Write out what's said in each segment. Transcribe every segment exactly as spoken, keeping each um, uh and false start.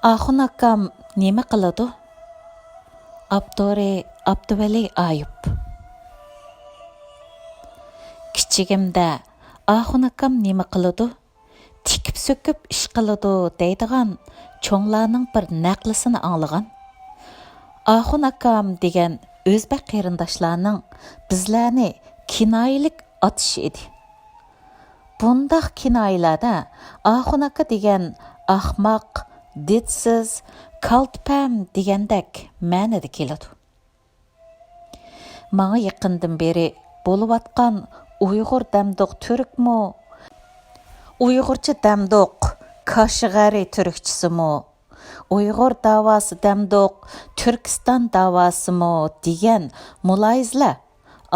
ئاخۇن ئاكام نېمە قىلىدۇ؟ ئاپتورى: ئابدۇۋەلى ئايۇپ. كىچىكىمدە «ئاخۇن ئاكام نېمە قىلىدۇ؟ تىكىپ سۆكۈپ ئىش قىلىدۇ» دەيدىغان چوڭلارنىڭ بىر نەقلىسىنى ئاڭلىغان. ئاخۇن ئاكام دېگەن ئۆزبەك قېرىنداشلارنىڭ بىزلەرنى كىنايىلىك ئاتىشى ئىدى. بۇنداق كىنايىلەردە ئاخۇن ئاكا دېگەن ئاخماق، دىتسىز، كالتپەم دېگەندەك مەنىدە كېلىدۇ. ماڭا يېقىندىن بېرى بولۇۋاتقان ئۇيغۇر دەمدۇق تۈركمۇ، ئۇيغۇرچە دەمدۇق كاشغەرى تۈركچىسىمۇ، ئۇيغۇر داۋاسى دەمدۇق تۈركىستان داۋاسىمۇ دېگەن مۇلاھىزىلەر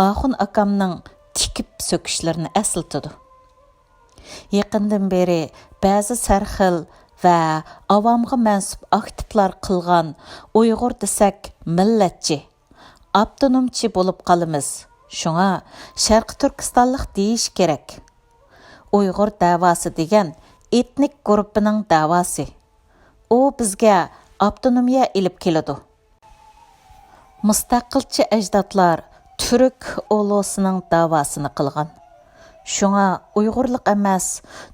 ئاخۇن ئاكامنىڭ تىكىپ سۆكۈشلىرىنى ئەسلىتىدۇ. يېقىندىن بېرى بەزى سەرخىل ۋە ئاۋامغا مەنسۇپ ئاكتىپلار قىلغان «ئۇيغۇر دېسەك مىللەتچى، ئاپتونومچى بولۇپ قالىمىز، شۇڭا شەرقىي تۈركىستانلىق دېيىش كېرەك. ئۇيغۇر دەۋاسى دېگەن ئېتنىك گۇرۇپپىنىڭ دەۋاسى. ئۇ بىزگە ئاپتونومىيە ئېلىپ كېلىدۇ.» مۇستەقىلچى ئەجدادلار تۈرك ئۇلۇسىنىڭ داۋاسىنى قىلغان. شۇڭا ئۇيغۇرلۇق ئەمەس،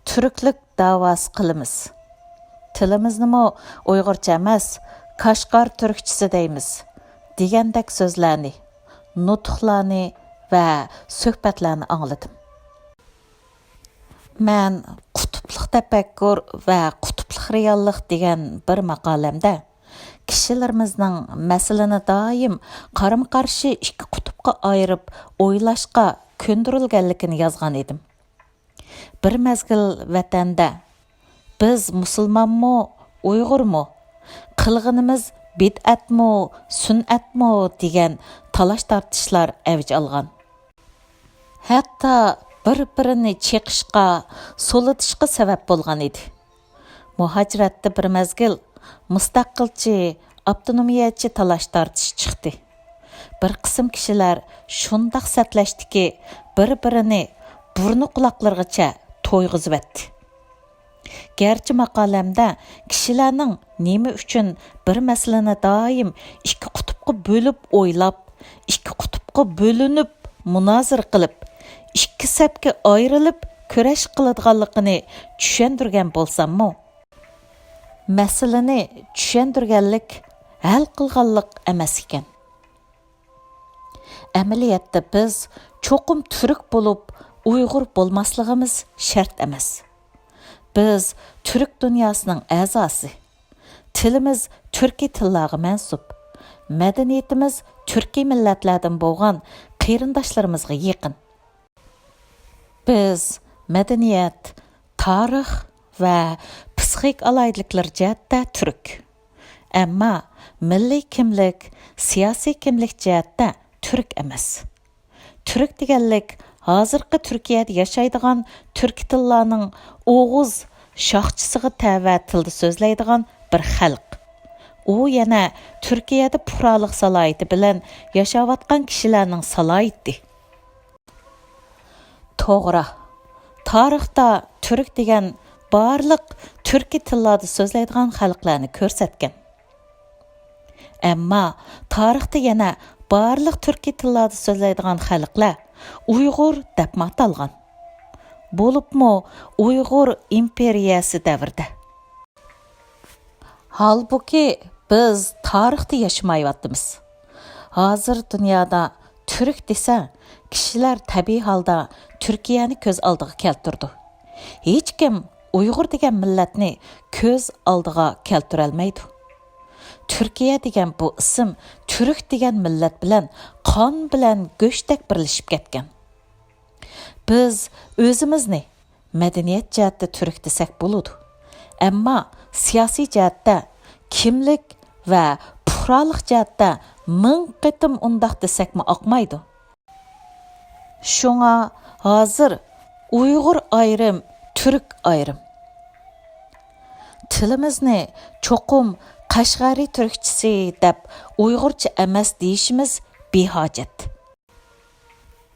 تۈركلۈك داۋاسى قىلىمىز. تىلىمىزنىمۇ ئۇيغۇرچە ئەمەس، كاشغار تۈركچىسى دەيمىز، دېگەندەك سۆزلەرنى، نۇتۇقلارنى ۋە سۆھبەتلەرنى ئاڭلىدىم. مەن «قۇتۇپلۇق تەپەككۇر ۋە قۇتۇپلۇق رېئاللىق» دېگەن بىر ماقالەمدە، كىشىلىرىمىزنىڭ مەسىلىنى دائىم قارىمۇقارشى ئىككى قۇتۇپقا ئايرىپ ئويلاشقا كۆندۈرۈلگەنلىكىنى يازغان ئىدىم. بىر مەزگىل ۋەتەندە بىز مۇسۇلمانمۇ، ئۇيغۇرمۇ، قىلغىنىمىز بىدئەتمۇ، سۈنئەتمۇ دېگەن تالاش-تارتىشلار ئەۋج ئالغان. ھەتتا بىر-بىرىنى چېقىشقا، سولىتىشقا سەۋەب بولغان ئىدى. مۇھاجىرەتتە بىر مەزگىل مۇستەقىلچى، ئاپتونومىيەچى تالاش-تارتىش چىقتى. بىر قىسىم كىشىلەر شۇنداق سەتلەشتىكى، بىر-بىرىنى بۇرنى-قۇلاقلىرىغىچە تويغۇزۇۋەتتى. گەرچە ماقالەمدە كىشىلەرنىڭ نېمە ئۈچۈن بىر مەسىلىنى دائىم ئىككى قۇتۇپقا بۆلۈپ ئويلاپ، ئىككى قۇتۇپقا بۆلۈنۈپ مۇنازىرە قىلىپ، ئىككى سەپكە ئايرىلىپ كۈرەش قىلىدىغانلىقىنى چۈشەندۈرگەن بولساممۇ، مەسىلىنى چۈشەندۈرگەنلىك ھەل قىلغانلىق ئەمەس ئىكەن. ئەمەلىيەتتە بىز چوقۇم تۈرك بولۇپ، ئۇيغۇر بولماسلىقىمىز شەرت ئەمەس. بىز تۈرك دۇنياسىنىڭ ئەزاسى. تىلىمىز تۈركىي تىللارغا مەنسۇپ. مەدەنىيىتىمىز تۈركىي مىللەتلەردىن بولغان قېرىنداشلىرىمىزغا يېقىن. بىز مەدەنىيەت، تارىخ ۋە پسىخىك ئالاھىدىلىكلىرى جەھەتتە تۈرك. ئەمما مىللىي كىملىك، سىياسىي كىملىك جەھەتتە تۈرك ئەمەس. تۈرك دېگەنلىك ھازىرقى تۈركىيەدە ياشايدىغان تۈركىي تىللارنىڭ ئوغۇز شاخچىسىغا تەۋە تىلدا سۆزلەيدىغان بىر خەلق. ئۇ يەنە تۈركىيەدە پۇقرالىق سالاھىيىتى بىلەن ياشاۋاتقان كىشىلەرنىڭ سالاھىيىتى. توغرا، تارىختا تۈرك دېگەن بارلىق تۈركىي تىللاردا سۆزلەيدىغان خەلقلەرنى كۆرسەتكەن. ئەمما تارىختا يەنە بارلىق تۈركىي تىللاردا سۆزلەيدىغان خەلقلەر ئۇيغۇر دەپمۇ ئاتالغان. بولۇپمۇ ئۇيغۇر ئىمپېرىيەسى دەۋرىدە. ھالبۇكى، بىز تارىختا ياشىمايۋاتىمىز. ھازىر دۇنيادا تۈرك دېسە، كىشىلەر تەبىئىي ھالدا تۈركىيەنى كۆز ئالدىغا كەلتۈرىدۇ. ھېچكىم ئۇيغۇر دېگەن مىللەتنى كۆز ئالدىغا كەلتۈرەلمەيدۇ. تۈركىيە دېگەن بۇ ئىسىم تۈرك دېگەن مىللەت بىلەن قان بىلەن گۆشتەك بىرلىشىپ كەتكەن. بىز ئۆزىمىزنى مەدەنىيەت جەھەتتە تۈرك دېسەك بولىدۇ. ئەمما سىياسىي جەھەتتە، كىملىك ۋە پۇقرالىق جەھەتتە مىڭ قېتىم ئۇنداق دېسەكمۇ ئاقمايدۇ. شۇڭا ھازىر ئۇيغۇر ئايرىم، تۈرك ئايرىم. تىلىمىزنى چوقۇم قەشقەرى تۈركچىسى دەپ ئۇيغۇرچە ئەمەس دېيىشىمىز بىھاجەت.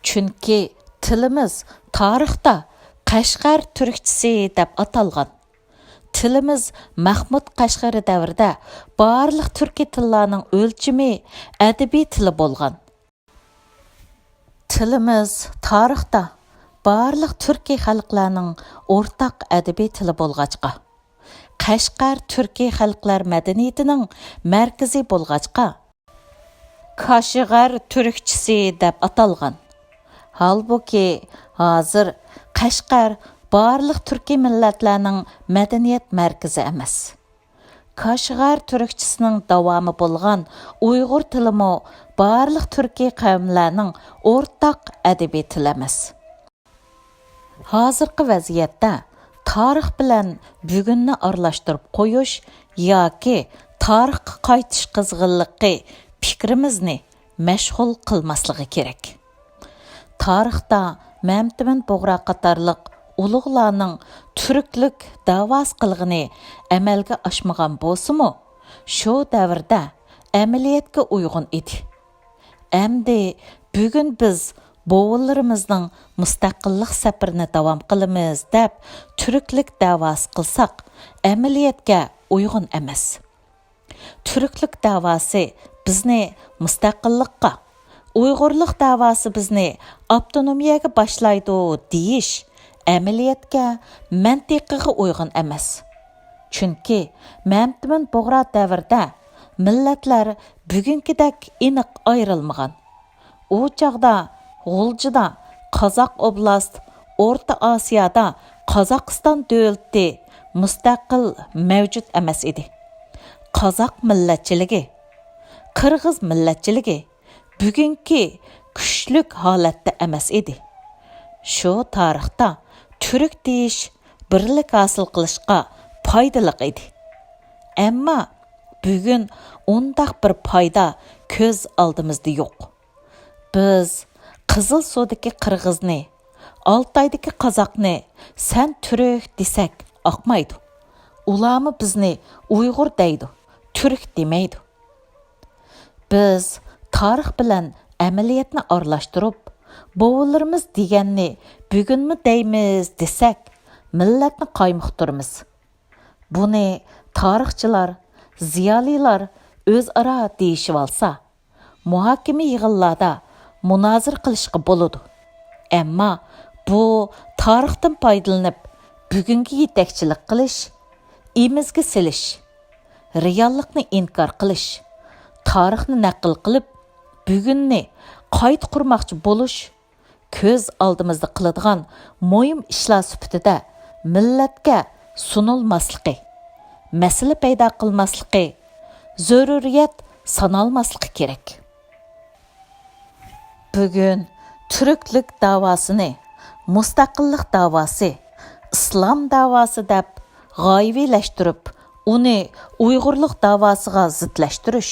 چۈنكى تىلىمىز تارىختا قەشقەر تۈركچىسى دەپ ئاتالغان. تىلىمىز مەخمۇت قەشقىرى دەۋرىدە بارلىق تۈركىي تىللارنىڭ ئۆلچىمى، ئەدەبىي تىلى بولغان. تىلىمىز تارىختا بارلىق تۈركىي خەلقلەرنىڭ ئورتاق ئەدەبىي تىلى بولغاچقا، قەشقەر تۈركىي خەلقلەر مەدەنىيىتىنىڭ مەركىزى بولغاچقا، كاشغەر تۈركچىسى دەپ ئاتالغان. ھالبۇكى، ھازىر قەشقەر بارلىق تۈركىي مىللەتلەرنىڭ مەدەنىيەت مەركىزى ئەمەس. كاشغەر تۈركچىسىنىڭ داۋامى بولغان ئۇيغۇر تىلىمۇ بارلىق تۈركىي قەۋملەرنىڭ ئورتاق ئەدەبىي تىلى ئەمەس. ھازىرقى ۋەزىيەتتە تارىخ بىلەن بۈگۈننى ئارىلاشتۇرۇپ قويۇش ياكى تارىخقا قايتىش قىزغىنلىقى پىكرىمىزنى مەشغۇل قىلماسلىقى كېرەك. تارىختا مەمتىمىن بۇغرا قاتارلىق ئۇلۇغلارنىڭ تۈركلۈك دەۋاسى قىلغىنى ئەمەلگە ئاشمىغان بولسىمۇ، شۇ دەۋردە ئەمەلىيەتكە ئۇيغۇن ئىدى. ئەمدى بۈگۈن بىز بوۋىلىرىمىزنىڭ مۇستەقىللىق سەپىرىنى داۋام قىلىمىز دەپ تۈركلۈك دەۋاسى قىلساق، ئەمەلىيەتكە ئۇيغۇن ئەمەس. تۈركلۈك دەۋاسى بىزنى مۇستەقىللىققا، ئۇيغۇرلۇق دەۋاسى بىزنى ئاپتونومىيەگە باشلايدۇ دېيىش ئەمەلىيەتكە، مەنتىقىغا ئۇيغۇن ئەمەس. چۈنكى مەمتىمىن بۇغرا دەۋرىدە مىللەتلەر بۈگۈنكىدەك ئېنىق ئايرىلمىغان. ئۇ چاغدا غۇلجىدا، قازاق ئوبلاست، ئورتا ئاسىيادا قازاقىستان دۆلىتى مۇستەقىل مەۋجۇت ئەمەس ئىدى. قازاق مىللەتچىلىكى، قىرغىز مىللەتچىلىكى بۈگۈنكى كۈچلۈك ھالەتتە ئەمەس ئىدى. شۇ تارىختا تۈرك دېيىش بىرلىك ھاسىل قىلىشقا پايدىلىق ئىدى. ئەمما بۈگۈن ئۇنداق بىر پايدا كۆز ئالدىمىزدا يوق. بىز قىزىل سۇدىكى قىرغىزنى، ئالتايدىكى قازاقنى سەن تۈرك دېسەك ئاقمايدۇ. ئۇلارمۇ بىزنى ئۇيغۇر دەيدۇ، تۈرك دېمەيدۇ. بىز تارىخ بىلەن ئەمەلىيەتنى ئارىلاشتۇرۇپ، بوۋىلىرىمىز دېگەننى بۈگۈنمۇ دەيمىز دېسەك، مىللەتنى قايمۇقتۇرىمىز. بۇنى تارىخچىلار، زىيالىيلار ئۆزئارا دېيىشىۋالسا، مۇھاكىمە يىغىنلاردا مۇنازىرە قىلىشقا بولىدۇ. ئەمما بۇ تارىختىن پايدىلىنىپ، بۈگۈنگە يېتەكچىلىك قىلىش، ئېمىزگە سېلىش، رېئاللىقنى ئىنكار قىلىش، تارىخنى نەقىل قىلىپ، بۈگۈننى قايتا قۇرماقچى بولۇش كۆز ئالدىمىزدا قىلىدىغان مۇھىم ئىشلار سۈپىتىدە مىللەتكە سۇنۇلماسلىقى، مەسىلە پەيدا قىلماسلىقى، زۆرۈرىيەت سانالماسلىقى كېرەك. بۈگۈن تۈركلۈك داۋاسىنى مۇستەقىللىق داۋاسى، ئىسلام داۋاسى دەپ غايىۋىلەشتۈرۈپ، ئۇنى ئۇيغۇرلۇق داۋاسىغا زىتلەشتۈرۈش،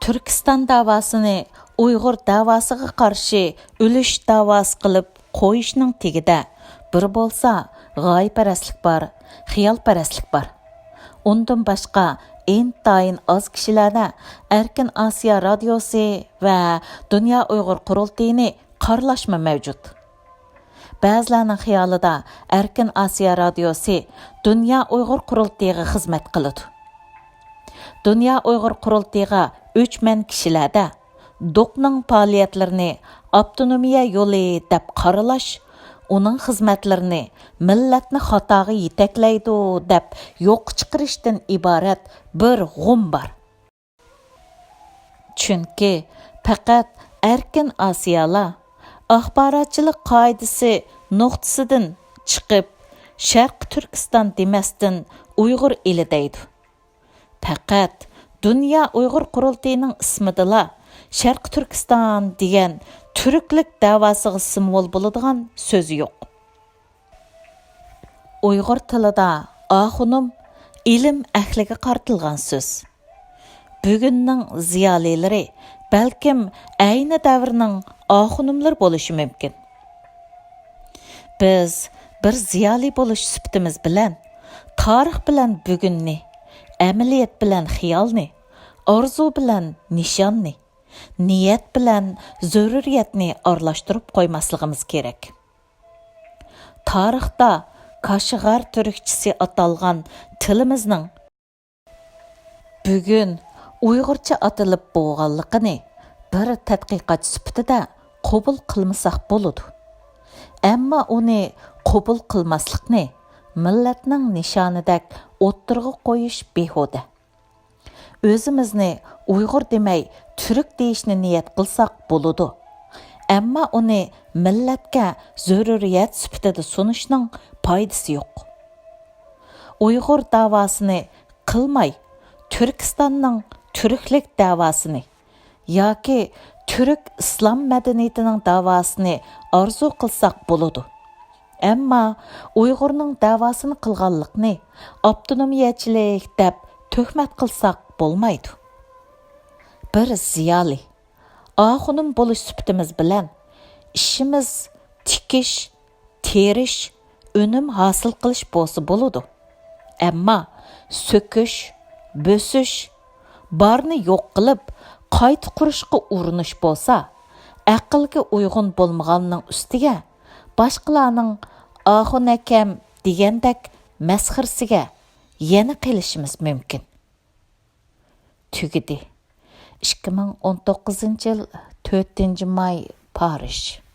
تۈركىستان داۋاسىنى ئۇيغۇر داۋاسىغا قارشى ئۈلۈش داۋاسى قىلىپ قويۇشنىڭ تېگىدە بىر بولسا غايىپەرەسلىك بار، خىيالپەرەسلىك بار. ئۇندىن باشقا ئىنتايىن ئاز كىشىلەردە ئەركىن ئاسىيا رادىيوسى ۋە دۇنيا ئۇيغۇر قۇرۇلتىيىنى قارىلاشمۇ مەۋجۇت. بەزىلەرنىڭ خىيالىدا ئەركىن ئاسىيا رادىيوسى دۇنيا ئۇيغۇر قۇرۇلتىيىغا خىزمەت قىلىدۇ. دۇنيا ئۇيغۇر قۇرۇلتىيىغا ئۆچمەن كىشىلەردە دوكنىڭ پائالىيەتلىرىنى ئاپتونومىيە يولى دەپ قارىلاش، ئۇنىڭ خىزمەتلىرىنى مىللەتنى خاتاغا يېتەكلەيدۇ دەپ يوققا چىقىرىشتىن ئىبارەت بىر غۇم بار. چۈنكى پەقەت ئەركىن ئاسىيالا ئاخباراتچىلىق قائىدىسى نۇقتىسىدىن چىقىپ، شەرقىي تۈركىستان دېمەستىن، ئۇيغۇر ئېلى دەيدۇ. پەقەت دۇنيا ئۇيغۇر قۇرۇلتىيىنىڭ ئىسمىدىلا شەرقىي تۈركىستان دېگەن تۈركلۈك دەۋاسىغا سىمۋول بولىدىغان سۆزى يوق. ئۇيغۇر تىلىدا ئاخۇنۇم ئىلىم ئەھلىگە قارىتىلغان سۆز. بۈگۈننىڭ زىيالىيلىرى بەلكىم ئەينى دەۋرنىڭ ئاخۇنۇملىرى بولۇشى مۇمكىن. بىز بىر زىيالىي بولۇش سۈپىتىمىز بىلەن تارىخ بىلەن بۈگۈننى، ئەمەلىيەت بىلەن خىيالنى، ئارزۇ بىلەن نىشاننى، نىيەت بىلەن زۆرۈرىيەتنى ئارىلاشتۇرۇپ قويماسلىقىمىز كېرەك. تارىختا كاشغار تۈركچىسى ئاتالغان تىلىمىزنىڭ بۈگۈن ئۇيغۇرچە ئاتىلىپ بولغانلىقىنى بىر تەتقىقاتچى سۈپىتىدە قوبۇل قىلمىساق بولىدۇ. ئەمما ئۇنى قوبۇل قىلماسلىقنى مىللەتنىڭ نىشانىدەك ئوتتۇرىغا قويۇش بىھۇدە. ئۆزىمىزنى ئۇيغۇر دېمەي، تۈرك دېيىشنى نىيەت قىلساق بولىدۇ. ئەمما ئۇنى مىللەتكە زۆرۈرىيەت سۈپىتىدە سۇنۇشنىڭ پايدىسى يوق. ئۇيغۇر داۋاسىنى قىلماي، تۈركىستاننىڭ تۈركلۈك داۋاسىنى ياكى تۈرك ئىسلام مەدەنىيىتىنىڭ داۋاسىنى ئارزۇ قىلساق بولىدۇ. ئەمما ئۇيغۇرنىڭ داۋاسىنى قىلغانلىقنى ئاپتونومىيەچىلىك دەپ تۆھمەت قىلساق بولمايدۇ. بىر زىيالىي، ئاخۇنۇم بولۇش سۈپىتىمىز بىلەن ئىشىمىز تىكىش، تېرىش، ئۈنۈم ھاسىل قىلىش بولسا بولىدۇ. ئەمما سۆكۈش، بۆسۈش، بارنى يوق قىلىپ، قايتا قۇرۇشقا ئۇرۇنۇش بولسا، ئەقىلگە ئۇيغۇن بولمىغاننىڭ ئۈستىگە باشقىلارنىڭ «ئاخۇن ئاكام» دېگەندەك مەسخىرىسىگە يەنە قېلىشىمىز مۇمكىن. تۈگىدى. ئىككى مىڭ ئون توققۇزىنچى يىل، تۆتىنچى ماي، پارىژ.